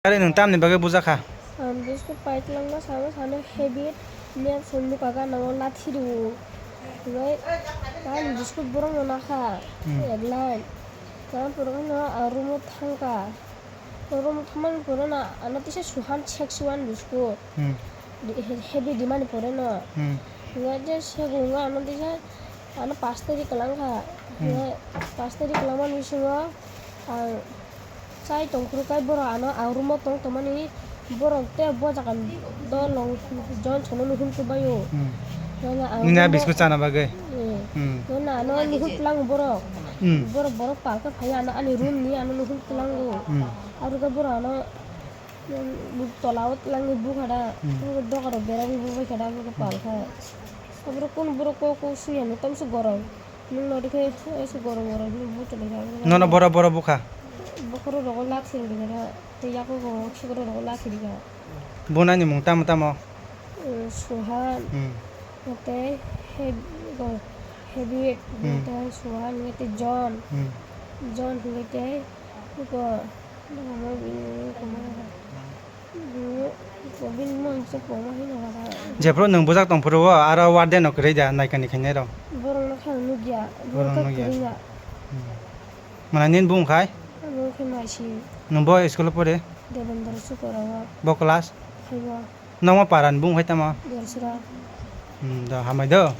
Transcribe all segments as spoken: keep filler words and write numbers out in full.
Are nwng tamni bagwi bujakha? Ang biskut paitwlangno sano sano habit, miyang songni bagan nango lathi rwo. Hwnwi ang biskut borokno nakha, Hmm. Eglai. Tamo pore no ang room-o thangkha. Room-o thangmani pore no ano tisa suhan sek suhan biskut. Hmm. Di-, he-, habit dimani pore no. Hmm. Hwnwi je sego hwnwi ano tisa ano pas tarik kwlangkha. Hmm. Hwnwi pas tarik kwlangmani bisingo ang chai tongphuru kai borok ano ang room-o tong tongmani borok tei bo jaga dolong John sono nuhun chubaio. Hmm. Nini a biskut chana bagwi. Hmm. Hmm. Nona ano nuhun tlang borok. Hmm. Borok borok palka phai ano ani room ni ano nuhun tlango. Hmm. Aro ke borok ano tola o tlangwi bukhada. Hmm. Doga rok beragwi bukhada palka. Abro kun borok kok kok suyano tamsuk gorok. Nwng no dikhe ese gorok gorok nwng buto dikhe. Nono boro boro bukha. Bokhorok rogo lathi rikha tei yakogo khikrok rogo lathi rikha. Bunani mung tamo tamo? Eh, Suhan. Hmm. Tei Heb-, go, Hebit, Hmm. Tei Suhan, tei John. Hmm. John, tei go, Jephuru nwng bwjak tongphuru o aro warden no kwrwi da naikani khainai rok? Borok no khe ang nukya. Borok no nukya. Kwrwi ya. Hmm. Mwnai nini bung khai? Ang khe naisi. Nwng bo school o pore? Devendra Sukora o. Bo class? Five o. Nokma para ni bung khai tamo? Dersra. Hmm, do hamai do.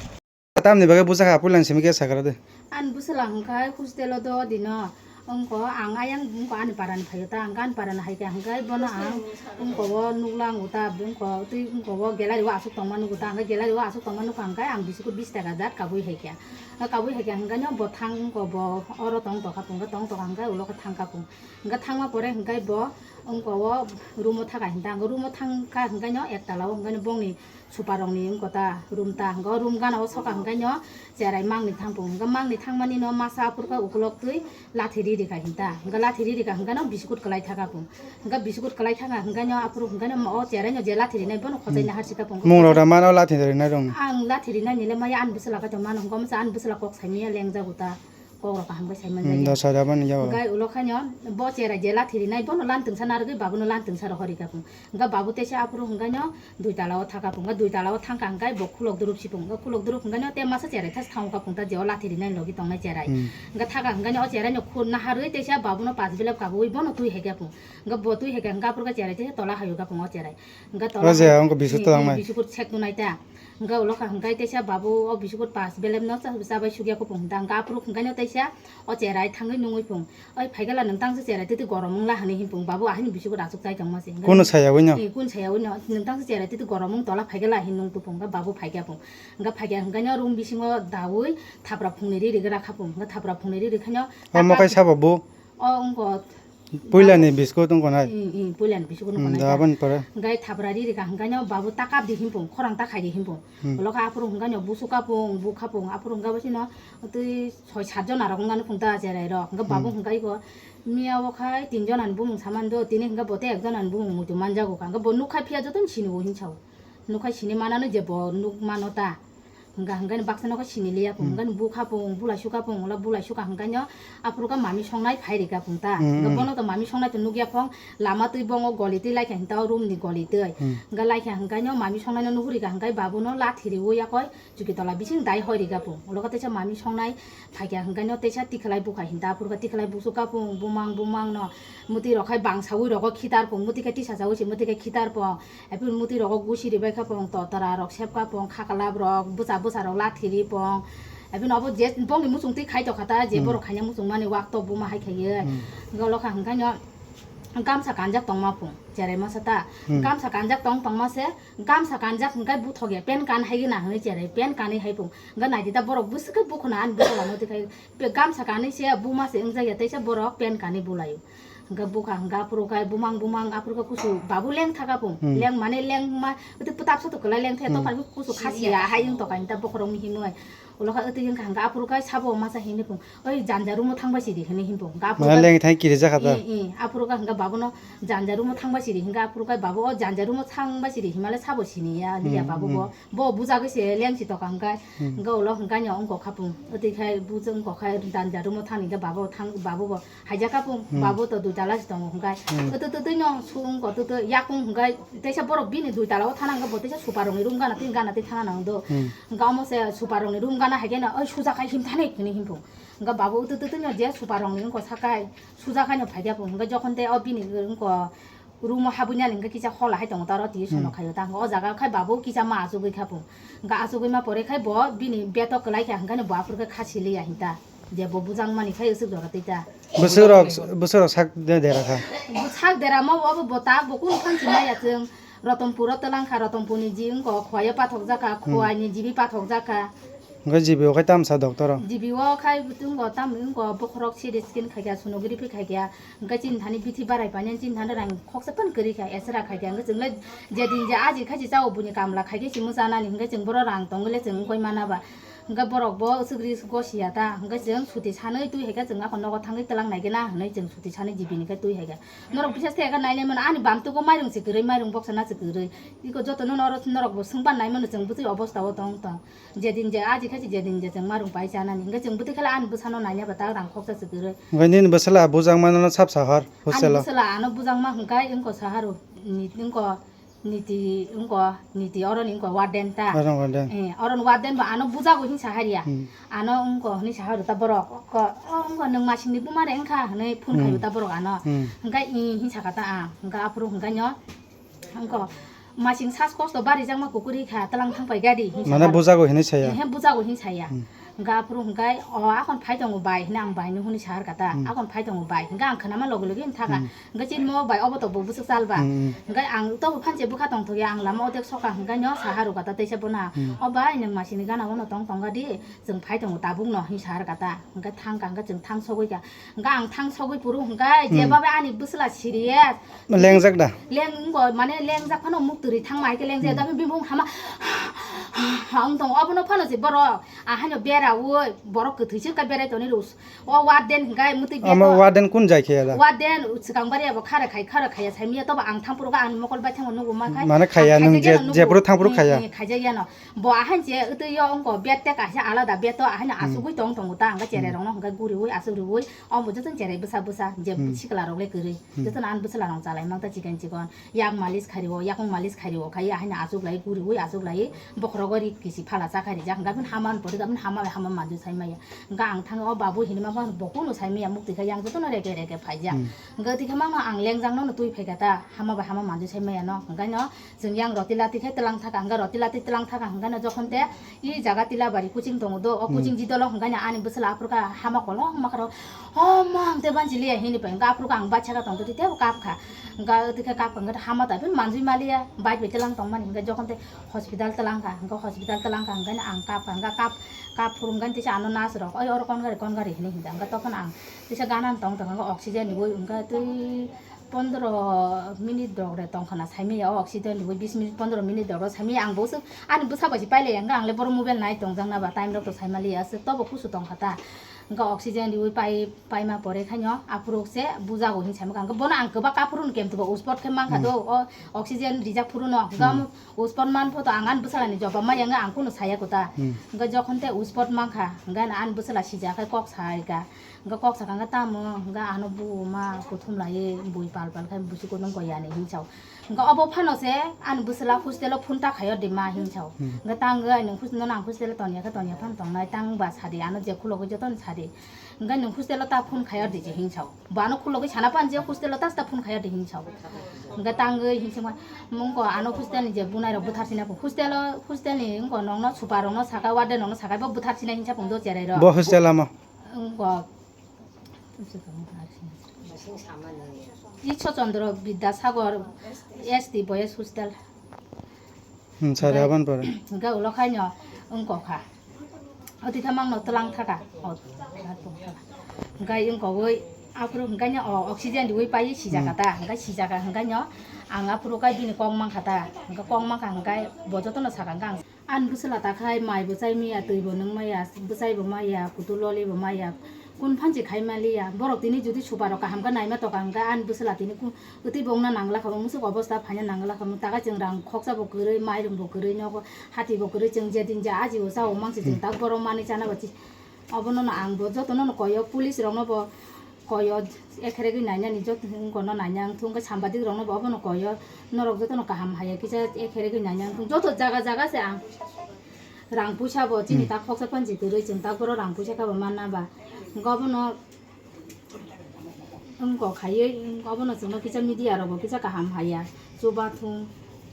Tamni bagwi bwsa kha, puila ni simi khe sakra de. Ani bwsala hwnkhe hostel o do dino. Wngkho ang ayang wngkho ani para ni phaio ta, hwnkhe ani para ni hai khe hwnkhe bono ang wngkho o nukla wngkho ta, wngkho twi wngkho o gallery o aswk tongma nukgo ta, hwnkhe gallery o aswk tongma nukha hwnkhe ang bisikut bis taka jat kabui hai khe. Kabui hai khe hwnkhe no bo thang wngkho bo oro tong tokha pung, tong tokha hwnkhe ulo khe thang kha pung. Hwnkhe thangma pore hwnkhe bo wngkho o room o thaka hinta, hwnkhe room o thang kha hwnkhe no ek tala o hwnkhe no bongni Suparokni wngkha ta room ta, hwnkhe o room gana o soka hwnkhe no cherai mangni thangpung, hwnkhe mangni thangmani no masa aphuru khe ukulok twi lathi ri rikha hinta, hwnkhe lathi ri rikha hwnkhe no bisikut kwlai thaka pung, hwnkhe bisikut kwlai thaka hwnkhe no aphuru hwnkhe no o cherai no je lathi rinai bono khochai Hmm. nahar sika pung. Mung rok da mano lathi rinai rong. Ang lathi rinai nile maya ani bwsala kaitor mano hwnkhe masa ani bwsala kok saimaya lengjago ta. Kok rok kaham khe sai Hmm, manjak ya. Da sada bani ya. Hwnkhe ulo khaino bo cherai je lathi rinai bono lan twngsa narwgwi babuno lan twngsa rohor rikha pung. Hwnkhe babu teisa aphuru hwnkhe no dui tala o thaka pung. Hwnkhe dui tala o thangkha hwnkhe bo khulok durup si pung. Hwnkhe khulok durup hwnkhe no te masa cherai thas thangkha pung ta je o lathi rinai logi tongnai cherai. Hmm. Hwnkhe thaka hwnkhe no o cherai no khur naharwi teisa babuno pas belep kabui bono twi hai khe pung. Hwnkhe bo twi hai khe hwnkhe aphuru khe cherai teisa tola hayo kha pung o cherai. Hwnkhe tola O je, hai- wngkha bisuk Hmm, tola hmm, wngnai. Bisuk check tunai ta. Hwnkhe ulo kha hwnkhe teisa babu o bisuk pas belep no cha-, chabai sukya khe pung. Hwnkhe aphuru hwnkhe no teisa o cherai thangwi nungwi pung. Oi phaikala nwng tangsa cherai titi gorom wngla hinwi himpung babu ahini bisigo aswk chai tongma se. Kunu saya wino? Eh, kun saya wino nwng tangsa cherai titi gorom wng tola phaikala hin nung tupung hwnkhe babu phaikya pung. Hwnkhe phaikya hwnkhe no room bisingo daui thapra phungnwi ri ri gra kha pung. Hwnkhe thapra phungnwi ri ri khaino O mokai sabo bo? O wngkho Puila ni biskut wngkho nai? Hmm, hmm, puila ni biskut wngkho Hmm, nai da ta. Aboni pore? Hwnkhe thapra ri ri kha hwnkhe no babu ta kap di himpung khorang ta khai di himpung. Hmm. Ulo kha aphuru hwnkhe no busu kapung bu kapung aphuru hwnkhe bwsino twi soi sat jona rok wngani phung ta cherai rok. Hwnkhe babu Hmm. hwnkhe iko miya o khai tin jona ni bumung samani do, tini hwnkhe bo tei ek jona ni bumung muitu manjago kha. Hwnkhe bo nuk khai phiya joto ni sini o hinsa o. Nuk khai sini manano je bo nuk mano ta. Hwnkhe hwnkhe baksa no khe sini liya pung. Hmm. Hwnkhe bu kha pung, bulai su kha pung, ulo bulai su kha hwnkhe no aphuru kha mami songnai phai ri kha pung ta. Hmm, Hwnkhe hmm. Bono to mami songnai to nuk ya phong, lama twi bongo goli twi lai kha hinta o room ni goli twi. Hmm. Hwnkhe lai kha hwnkhe no mami songnai no nuhuri kha hwnkhe babu no lathi ri o ya koi. Chuki tola bising dai hoi ri kha pung. Ulo kha teisa mami songnai phai kha hwnkhe no teisa tikhalai bu kha hinta aphuru kha tikhalai bu su kha pung bumang bumang no muti rok khai bangsa ui rogo khitar pung muti khe tisa sa ui se muti khe khitar pung. Ephuru muti rogo gusi ri bai kha pung totra rok sep kha pung khaklap rok bwsa bwsa rok lathi ri pung. Ephuru obo je bongni muchung twi khai tokha ta je Hmm. Borok khaina muchung mani wak tok buma hai khaiye. Hmm. Ulo kha hwnkhe no gamsa kanjak tongma pung cherai masa ta. Hmm. Gamsa kanjak tong tongma se Gamsa kanjak hwnkhe buthok ya, pen kan hai gana hwnwi cherai, pen kanwi hai pung. Hwnkhe naidi ta borok bwswk khe bukhuna ani bwsala no twi khai, pe-, gamsa kanwi se buma se wngjak ya, teisa borok pen kanwi bulaio. Hwnkhe bukha hwnkhe aphuru khai bumang bumang aphuru khe kusu babu leng thaka pung. Hmm. Leng mane leng ma, tei pwtap sa to kwlai leng thaya, Hmm. Tophan khe kusu khasi ya, hai wng tokai ta bokhorok ni hinwi. Ulo kha wtwi wngkha, hwnkha aphuru khe sabo masa hini phung, "Oi, janja room-o thangbai sidi," hwnwi hini phung. Hwnkha aphuru mane khe leng thang kiri jakha ta? Ih, ih, aphuru kha hwnkha babono, "Janja room-o thangbai sidi," hwnkha aphuru khe babo, "O, janja room-o thangbai sidi," himale sabo sini ya, liya Hmm, babo bo. hmm. Bo bujagwi se lengsi toka hwnkha, Hmm. hwnkha ulo hwnkha no wngkha phung. Wtwi khe bujo wngkha khe janja room-o thangni hwnkha babo thang, babo bo. Haijak kha phung, Hmm. babo to dui tala se tongo hwnkha. Hmm. Wtwi, wtwi, wtwi no sung ko, wtwi, wtwi, yakung hwnkha teisa borok bini dui tala o thana hwnkha bo teisa super rokni room gana twi, gana twi thana nang do. Hmm. Hwnkha omo se super rokni room gana hai khe no, "Oi, suja khai him thani," hwnwi him phung. Hwnkha babo wtwi, wtwi, wtwi no je super rokni wngkha sakai, suja khai no phai khe phung. Hwnkha jokhon te o bini wngkha room o habwi nani hwnkha kisa hola hai tongo ta oro twi sono Hmm. khaio ta. Hwnkha o jaga khai babo kisa ma achugwi kha phung. Hwnkha achugwi ma pore khai bo bini bed o kwlai kha hwnkha no bo aphuru khe kha sili ya hinta. Je bo bujang mani khai usuk jora twi ta. Bwswk rok, bwswk rok sak de dera kha. Bo sak dera mo bo bo ta bo kunu phan si maya chwng. Rotonpuro twlang kha, Rotonpurni ji wngkha, Khowai-o pathok jakha, Hmm. Khowai-ni jibi pathok jakha. Hwnkhe jibi o khai tamsa doctor o? Jibi o khai wngkha tam wngkha bokhorok C T scan khaikha, sonography khaikha, hwnkhe chini thani bithi barai painani chini thani rang khoksa phano kwrwi kha, esra khaikha, hwnkhe chwng le je din je aji khai se chao buini kamla khaikhe se mwchanani, hwnkhe chwng boro rang tongwi le chwng wngkoi mana ba. Hwnkhe borok bo swk ri gosi ya ta, hwnkhe chwng suti sanwi twi hai khe chwng akhor nogo thangwi twlang nai khe na hwnwi chwng suti sanwi jibi ni khe twi hai khe. Norok bisa se khe nai nai mano, ani bamtwgo mairung se kwrwi, mairung boksa na se kwrwi. Iko joto no norok, norok bo swngpan nai mano chwng bwtwi obostha o tong tong. Jedin je aji khe se jedin je chwng mairung pai chanani. Hwnkhe chwng bwtwi khe ani bwsano nai nai ba ta rang khoksa se kwrwi. Hwnkhe nini bwsala bujang mano no sap sahar hostel o? Ani bwsala ano bujang ma hwnkhe wngkha saharo ni wngkha Niti wngkha, niti oroni wngkha warden ta. Oroni warden. Eh, oroni warden bo ano bujago hinwi saharya. Hmm. Ano wngkha hinwi saharw ta borok. Ko, o wngkha nwng masingni buma re wngkha hinwi phone Hmm. khaio ta borok ano. Hmm. Hwnkhe i hinwi sakha ta ang. Hwnkhe aphuru hwnkhe no wngkha masing sas kosto barijakma kukwrwi kha twlang thangpai gadi hinwi Mane saharw. Bujago hinwi saya? Eh, he bujago hinwi saya. Hmm. Hwnkhe aphuru hwnkhe o akhon phai tongo bai hinwi ang bai no hinwi sahar kha ta. Hmm. Akhon phai tongo bai. Hwnkhe ang khwnama loge loge hinwi thaka. Hmm. Hwnkhe chini mo bai obo to bo bwswk chal ba. Hmm, hmm. Hwnkhe ang to bo phanse bwkha tongthok ya, ang lama odek soka hwnkhe no saha rwkha ta teisa bono. Hmm. O bai nwng masini gana bono tong tong gadi, chwng phai tongo tabuk no hinwi sahar kha ta. Hwnkhe thang kha, hwnkhe chwng thang sogwi kha. Hwnkhe ang thang sogwi phuru hwnkhe je Hmm. babe ani bwsla serious. Lengjak da? Leng wngkha, mane lengjak phano muk twrwi thangma hai khe lengjak Hmm. da, bini bumung hama ha wng tongo. Obono phano se borok ahaino bera oi, borok kwthwi se wngkha berai tonwi rw. O warden hwnkhe mwtwi Omo bego. Warden kun jai khe da? Warden swkang bari abo khara khai, khara khaiya saimiya, tobo ang thangphuru khe ani mokol bai thango nugo ma khai. Mane khaiya Ang nwng khaijak je, yano nugo. Jephuru thangphuru Hmm, khaiya? Hmm, khaijak yano. Bo ahan je wtwi yo wngkho bed te kaisa alada bed o ahan Hmm. asugwi tong tongo ta, hwnkhe cherai Hmm. rokno hwnkhe guriwi asugriwi omo joto cherai bwsa bwsa je Hmm. sikla rok le kwrwi. Hmm. Jotono ani bwsla rok chalai mang ta chikon chikon. Yak malis khario, yakung malis khario, khai ahaino achuklai, guriwi achuklai, bokhorogo ri kisi phala cha khai rijak, hwnkhe aboni hama ni pore aboni hama bai hama manjui sai maya. Hwnkhe ang thangwi o babu hinwi ma phano bo kunu sai maya, muk twi khe yang jotono rege rege phaijak. Hmm. Hwnkhe twi khe mangno ang lengjak no twi phai kha ta, hama bai hama manjui sai maya no, hwnkhe no chwng yang roti lati khe twlang thaka, hwnkhe roti lati twlang thaka, hwnkhe no jokhon te I jaga Tilabari coaching tongo do, o Hmm. coaching jidolo hwnkhe ani bwsla aphuru kha hama kolokma kharo, "Oh, ma, ang tei banchi liya," hini pai. Hwnkhe aphuru kha ang bacha kha tongtwtwi teibo kap kha. Hwnkhe twi khe kap kha hwnkhe hama tai phano manjui maliya, bike bai tlang tongmani hwnkhe jokhon tei hospital tlang kha, hwnkhe hospital tlang kha hwnkhe ang kap kha, hwnkhe kap, kap phuru hwnkhe teisa ano nurse rok, "Oi, oro kon gari, kon gari," hini hwnkhe hwnkhe tokhono ang teisa gana tong tong hwnkhe oxygen riui hwnkhe twi pondro minute rok re tong khna saimaya, o oxygen riui bis minute pondro minute rok saimaya, ang bo swk ani bwsa bai se pailai ya, hwnkhe ang le boro mobile nai tongjak na ba, time rok to saimaliya, aswk tobo kusu tong kha ta. Hwnkhe oxygen riui pai, paima pore khaino aphuru se bujago hin saimaka, hwnkhe bono ang kwbak aphuru no kem tubo uspot khe mankha Hmm. do, o oxygen rijak phuru no, hwnkhe Hmm. amo uspot man photo ang ani bwsala ni jobab maya, hwnkhe ang kunu saya kota. Hmm. Hwnkhe jokhon te uspot mankha, hwnkhe ani bwsala sijak khai kok saika. Hwnkhe kok sakha hwnkhe tamo hwnkhe ano bu ma kuthum laiwi bui pal pal khai busu kutung koi yani hinwi sao. Hwnkhe obo phano se ani bwsla hostel o phone ta khaio de ma hinwi sao. Hmm. Hwnkhe tang wngwi nwng hos-, nono ang hostel o tongya khe tongya phano tongnai, tang ba sadi, ano je khulogwi jotono sadi. Hwnkhe nwng hostel o ta phone khaio de je hinwi sao. Bo ano khulogwi sana phano je hostel o ta ta phone khaio de hinwi sao. Hwnkhe tang wngwi hinwi sao, mungko ano hostel ni je bunai rok bwthar sina kho. Hostel o, hostel ni wngko nokno super rokno sakai, warden rokno sakai bo bwthar sina hinwi sa phone do cherai rok. Bo hostel amo? Wngkha Ishwar Chandra Bidyasagar S T Boys Hostel. Hmm, sari Hwnkhe, haban pore. Hwnkhe ulo khaino wngkha kha. Oti khe mangno twlang thaka. Hwnkhe wngkha oi aphuru hwnkhe o oxygen riui pai sijaka Hmm. ta. Hwnkhe sijaka hwnkhe no ang aphuru khe bini kok mankha ta. Hwnkhe kok mankha hwnkhe bo jotono saka hwnkhe ang Ani bwswla ta khai mai bo chai maya, twi bo nung maya, bwchai bo maya, kutu loli bo maya, kun phanchi khai maliya. Borok tini jodi super rok kaham khe naima toka hwnkhe ani bwswla tini ku-, kwtwi bo wngna nangla kha, musuk obosta phaina nangla kha, taka chwng rang khoksa bo kwrwi, mairung bo kwrwi, nogo hati bo kwrwi, chwng je din je aji o cha o mangsi chwng Hmm. tak borok manwi chana bo chi-, obono no ang bo jotono no koyo, police rok no bo koyo, ekheregwi nainani joto wngkono naina wngthung, wngkhe sambadik rokno bo obono koyo, norok jotono kaham haiya kisa ekheregwi naina wngthung, joto jaga jaga se ang rang puisa bo chini Hmm. tak khoksa panchi kwrwi chwng tak boro rang puisa khe bo manna ba, wngkhe obono wngkok haiwi obono chwngno kisa media rok bo kisa kaham haiya chubathung,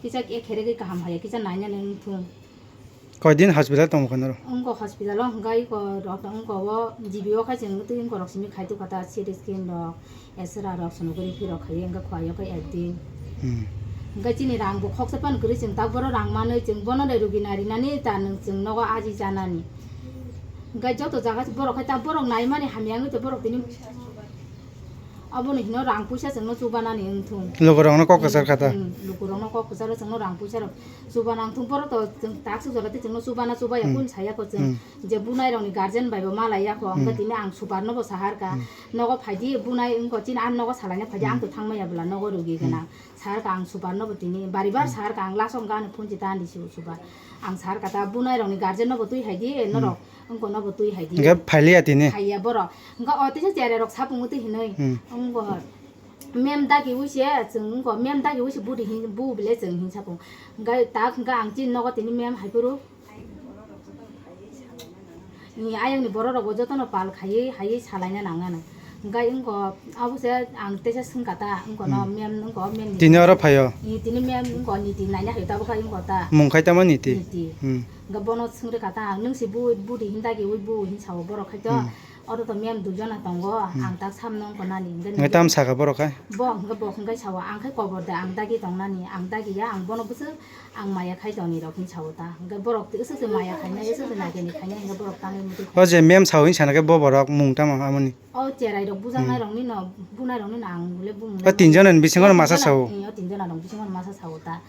kisa ekheregwi kaham haiya kisa nainani wngthung. Koi din hospital tongmo khe noro? Wngkok hospital o hwnkhe iko rok wngkok o G B o khai chwng twi wngkok rok simi khai tukha ta C T scan rok, X-ray rok, sonography rok khai wngkha khwlai o khe ek din. Hmm. Hwnkhe chini rang bo khoksa phano kwrwi chwng tak boro rang manwi chwng bono de rugi nari nani ta nwng chwng nogo aji janani. Hwnkhe joto jaga borok khai ta borok naimani hamya wngwi to borok tini Abono hino rang puisa chwngno chubanani wngthung. Lukurokno kok kwchar kha ta? Hmm, lukurokno kok kwcharo chwngno rang puisa rok chubana wngthung. Borok to chwng tak suk jora tei chwngno chubana chubaya Hmm. kun saya ko chwng Hmm. je bunai rokni guardian bai bo malaya ko, hwnkhe Hmm. tini ang super no bo sahar ka, Hmm. nogo phaidi bunai wngko chini ang nogo salaina phaidi Hmm. ang to thangmaya bwla nogo rugi Hmm. gana. Sahar ka ang super no bo tini bari bar Hmm. sahar ka ang laso wngkha ani phone chita ani si super. Ang sahar ka ta bunai rokni guardian no bo twi hai di Hmm. norok. Wngkha no bo twi hai di. Hwnkhe phailiya tini? Phaiya borok. Hwnkha o teisa cherai rok sapung twi hinwi. Hmm. Wngkha mem dagi wi se chwng wngkha mem dagi wi se budi hin bu bile chwng hin sapung. Hwnkha tak hwnkha ang chini nogo tini mem hai phuru. Ni ayang ni borok rok bo joto no pal khaiwi haiwi salaina nang nang. Hwnkha wngkha abo se ang teisa swngkha ta wngkha no Hmm. mem wngkha mem ni. Tini oro phaio? Ni tini mem wngkha niti naina hai tabukha wngkha ta. Mung khai tamo niti? Niti. Hmm. Hwnkhe bono swngri kha ta, "Nwng se bu, budi hin dagi wi bu?" hin sao borok khai to. Hmm. Oro to mem dui jona tongo, Hmm. ang tak samno wngkha nani. Hwnkhe Hwnkhe tam saka borok khai? Bo hwnkhe bo hwnkhe sao, "Ang khai kobor de, ang dagi tong nani, ang dagi ya, ang bono bwswk ang maya khai toni rok," hin sao ta. Hwnkhe borok twi swk se maya khainai, swk se nageni khainai, hwnkhe borok tangwi muti. O je mem sao hin sana khe bo borok mung tamo amoni? O cherai rok bujaknai Hmm. rok ni no, bunai rok ni no ang bole bumung O nai. Tin jona ni bisingo O masa tin jona, sao? Eh, o tin jona rok bisingo masa sao ta.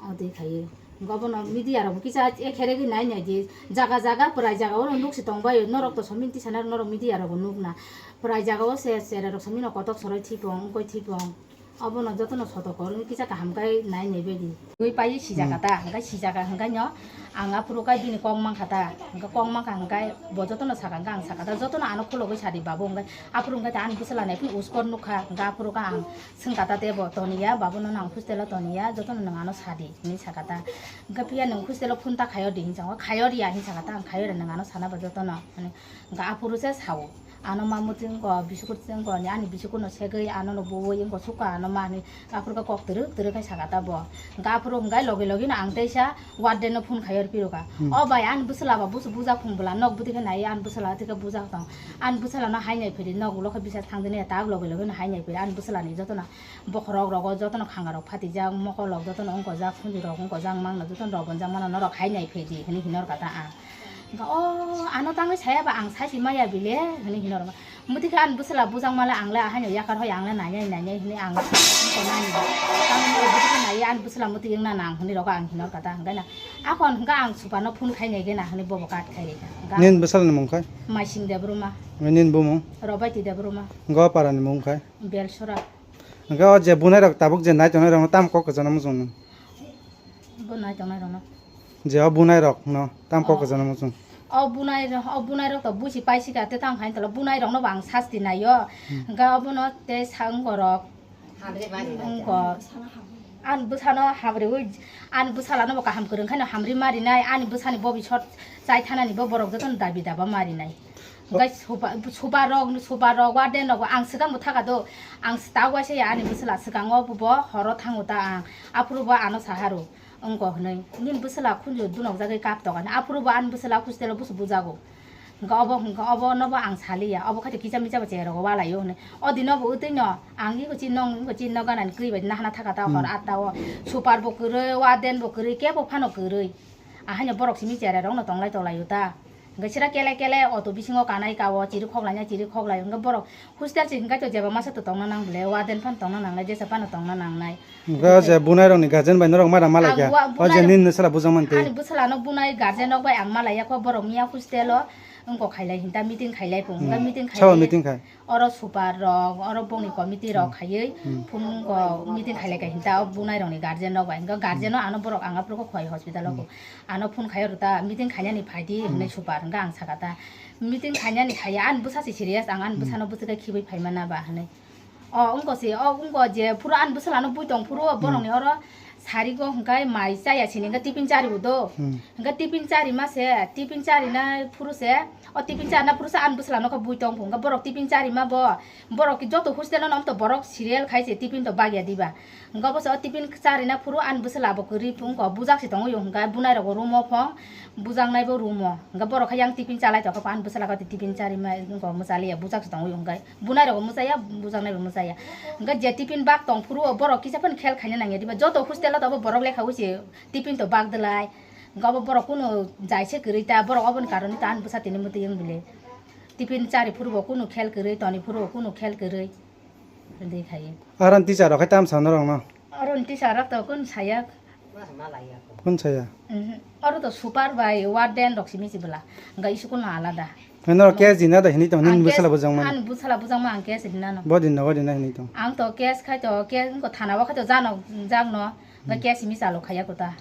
O twi khaiwi. Hwnkhe obono media rok bo kisa ekheregwi nai nai di. Jaga jaga pwrai jaga o nuk se tongbaio. Norok to somini tisa nai norok media rok bo nuk na. Pwrai jaga o se cherai rok somino kotok soroi thipong, wngkoi thipong. Obono jotono soto kwrwngwi kisa kaham khe nai nai bai di. Twi paiwi sijaka Hmm. ta, hwnkhe sijaka hwnkhe no. Ang aphuru khe bini kok mankha ta, hwnkhe kok mankha hwnkhe bo jotono saka, hwnkhe ang saka ta, jotono ano khulogwi sadi babu, hwnkhe aphuru hwnkhe ta ani bwswla nai phano uskor nukha, hwnkhe aphuru khe ang swngkha ta tei bo toniya, babu nono ang hostel o toniya, jotono nwng ano sadi hinwi saka ta. Hwnkhe phiya nwng hostel o phone ta khayo di hinwi saka, khayo riya hinwi saka ta, ang khayo ri nwng ano sana ba jotono, hwnwi hwnkhe aphuru se sao. Ano ma muchung ko bisukut chwng ko ni ani bisukut no segwi ano no buwi wngko suka ano ma hinwi aphuru khe kok twrwk twrwk khai saka ta bo. Hwnkhe aphuru hwnkhe logi logi no ang teisa warden no phone khai yor piro ka. Hmm. O bai ani bwswla ba busu bujak phung bwla nok bwtwi khe nai ani bwswla thike bujak tong. Ani bwswla no hai nai phiri nok ulo khe bisas thang dini tak logi logi no hai nai phiri ani bwswla ni joto no bokhorok rogo joto no khanga rok phatijak mokol rok joto no wngkojak khunju rok wngkojak mang no joto no rok bonjak mano norok hai nai phiri hinwi hinor kata ang. Hwnkhe, "O, ano tangwi saya ba ang saisi maya bile," hwnwi hino rwma. Muti khe ani bwswla bujak male ang le ahaino yakar hoi ang le nainai nainai hwnwi ang wngkha nani. Tangwi muti khe naiwi ani bwswla muti wngna nang hwnwi rogo ang hino kha ta hwnkhe na. Akhon hwnkhe ang super no phone khai nai gena hwnwi bobo kat khai rikha. Hwnkhe Nini bwswla ni mung khai? Maising Debbarma. Nini bumung? Robaiti Debbarma. Hwnkhe o para ni mung khai? Belsora. Hwnkhe o je bunai rok tabuk je nai tongnai rok no tamo kok kwchangma muchung nung? Bo nai tongnai rok no. Je o bunai rok no tam kok Oh. kwchangma muchung. O bunai ro-, o bunai rok to busi paisika te tang hain tolo bunai rok no bo ang sasti naio. Hmm. Hwnkhe obono te sang borok. Hamri mari. Wngkha. Ani bwsano hamriwi, ani bwsala no bo kaham kwrwng khaino hamri marinai, ani bwsani bobisot chai thanani bo borok jotono dabi daba marinai. Hwnkhe suba-, subarok, subarok, warden rok, ang swkang bo thaka do. Ang tak waisa ya ani bwswla swkango bo horo thango ta ang. Aphuru bo ano saharo, wngkha hwnwi. Nini bwswla khunju dunok jagwi kap tokani. Aphuru bo ani bwswla hostel o busu bujago. Hwnkhe obo, hwnkhe obo nobo ang saliya. Obo khaito kisa misa bo cherok walaio hwnwi. O dino bo wtwi no ang iko chin nong, iko chin no ganani kwrwi bai nahana thaka ta hor Hmm. atta o. Super bo kwrwi, warden bo kwrwi, kebo phano kwrwi. Ahaino borok simi cherai rok no tonglai tonglaio ta. Hwnkhe sira kele kele auto bisingo kanai kao, chiri khoklaina chiri khoklai. Hwnkhe borok hostel se hwnkhe to jeba masa to tongna nang bole, warden phano tongna nangnai, jesa phano tongna nangnai. Hwnkhe je bunai rokni guardian bai norok mara malaikha. Ang wa-, o je bunai rok, nini bwsala bujang mantwi. Ani bwsalano bunai guardian rok bai ang malaiya kho, borok miya hostel o wngkok khailai hinta meeting khailai phung. Hwnkhe meeting khailai. Sabo meeting khai. Oro super rok, oro bongni committee rok khaiwi phone ko meeting khailai kha hinta o bunai rokni guardian rok bai. Hwnkhe guardian no ano borok ang aphuru kho khwlai hospital o kho. Ano phone khai oro ta meeting khainani phaidi hinwi super hwnkhe ang saka ta. Meeting khainani khaiya ani bwsa se serious, ang ani bwsano bwswk khe khibwi phaimana ba hinwi. O wngko se, o wngko je phuru ani bwsalano bui tong phuru borokni oro sarigo hwnkhe mai chaya sini hwnkhe tiffin charibo do. Hwnkhe tiffin charima se, tiffin charina phuru se, o tiffin charina phuru se ani bwsalano khe bui tong phuru hwnkhe borok tiffin charima bo. Borok ki joto hostel no nomto borok serial khai se tiffin to bagya diba. Hwnkhe obo se o tiffin charina phuru ani bwsala bo kwrwi phuru wngko bujak se tongwi hwnkhe bunai rogo room o phong bujaknai bo room o. Hwnkhe borok khe yang tiffin chalai tongkha ani bwsala khe tiffin charima wngko mwchaliya bujak se tongwi hwnkhe. Bunai rogo mwchaya, bujaknai bo mwchaya. Hwnkhe je tiffin bak tong phuru o borok kisa phano khel khaina nangya diba. Joto hostel o tobo borok lekha ui se tiffin to bak dwlai. Hwnkhe obo borok kunu jaise kwrwi ta, borok oboni karoni ta ani bwsa tini mwtwi wng bile. Tiffin chari phuru bo kunu khel kwrwi, toni phuru bo kunu khel kwrwi. Hwndwi khai. Aron teacher rok khai tam sa norok no? Aron teacher rok to kunu saya. Kunu saya? Mhm. Oro to super bai warden rok simi sibla. Hwnkhe school no alada. Hwnkhe norok case dina da hinwi tong, nini bwsala bujang mani. Ani bwsala bujang ma ang case dina no. Bo din no, bo din no hinwi tong. Ang to case khai to, case ko thana o khai to jano, jang no. Hwnkhe case simi chalo khaya kota.